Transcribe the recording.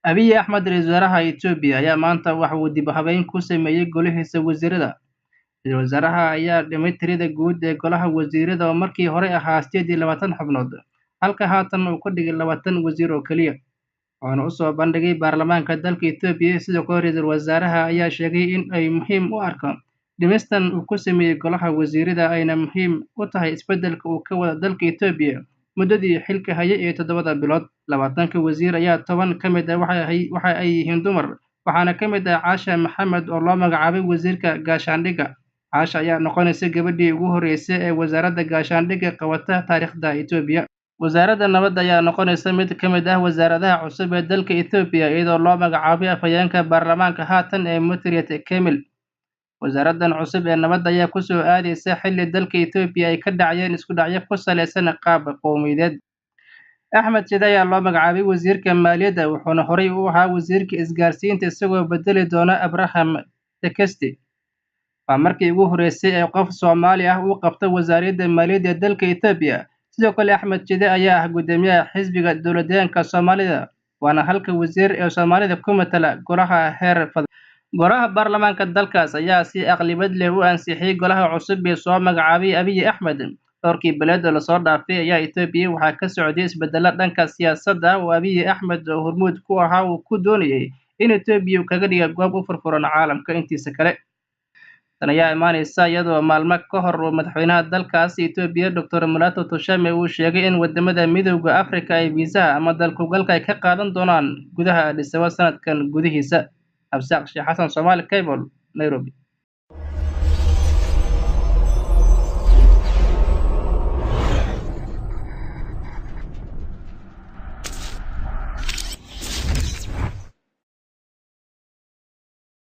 Abiy Axmed, ra-iisul wasaaraha Etoobiya, ayaa maanta waxa uu dib u habeyn ku sameeyey golihiisa wasiirada. Ra-iisul wasaaraha ayaa dhimay tirada guud ee golaha wasiirada oo markii hore ahaa 28 xubnood, halka haatan uu ka dhigay 20 wasiir oo keliya, waxaana usoo bandhigay baarlamaanka dalka Etoobiya. Sidoo kale, ra-iisul wasaaraha ayaa sheegay in ay muhiim u arko dhimistan uu ku sameeyey golaha wasiirada ayna muhiim u tahay isbeddelka uu ka wada dalka Etoobiya muddadii xilka hayay ee 7 bilood. 20-ka wasiir ayaa 10 ka mid ah waxa ay yihiin dumar, waxaana ka mid ah Caasha Maxamed oo loo magacaabay wasiirka gaashaandhigga. Caasha ayaa noqonaysa gabadhii ugu horreysay ee wasaaradda gaashaandhigga qabata taariikhda Etoobiya. Wasaaradda nabadda ayaa noqonaysa mid ka mid ah wasaaradaha cusub ee dalka Etoobiya, iyadoo loo magacaabay afhayeenka baarlamaanka haatan ee Mutret Kemil. Wasaaraddan cusub ee nabadda ayaa kusoo aadaysa xilli dalka Etoobiya ay ka dhacayeen isku dhacyo ku saleysan qaab qowmiyadeed. Axmed Shide ayaa loo magacaabay wasiirka maaliyadda, wuxuuna horey u ahaa wasiirka isgaarsiinta, isagoo bedeli doona Abraham Tekesti. Waa markii ugu horreysay ee qof Soomaali ah uu qabto wasaaradda maaliyadda ee dalka Etoobiya. Sidoo kale, Axmed Shide ayaa ah guddoomiyaha xisbiga dowladdeegaanka Soomaalida, waana halka wasiir ee Soomaalida ku matala golaha heer federal. Golaha baarlamaanka dalkaas ayaa si aqlabiyad leh u ansixiyey golaha cusub ee soo magacaabay Abiy Axmed. Dhowrkii bilood oo lasoo dhaafay ayaa Etoobiya waxaa ka socday isbeddelo dhanka siyaasadda ah oo Abiy Axmed oo hormuud ku ahaa uu ku doonayay in Etoobiya uu kaga dhiga goob u furfuran caalamka intiisa kale. Tan ayaa imaanaysa iyadoo maalmo ka hor uu madaxweynaha dalkaas Etoobiya, Dr. Mulatu Teshome, uu sheegay in wadamada Midowda Afrika ay fiisaha ama dalkugalka ay ka qaadan doonaan gudaha Addis Ababa sanadkan gudihiisa. Absaaq Sheekh Xasan, Somali Cable, Nairobi.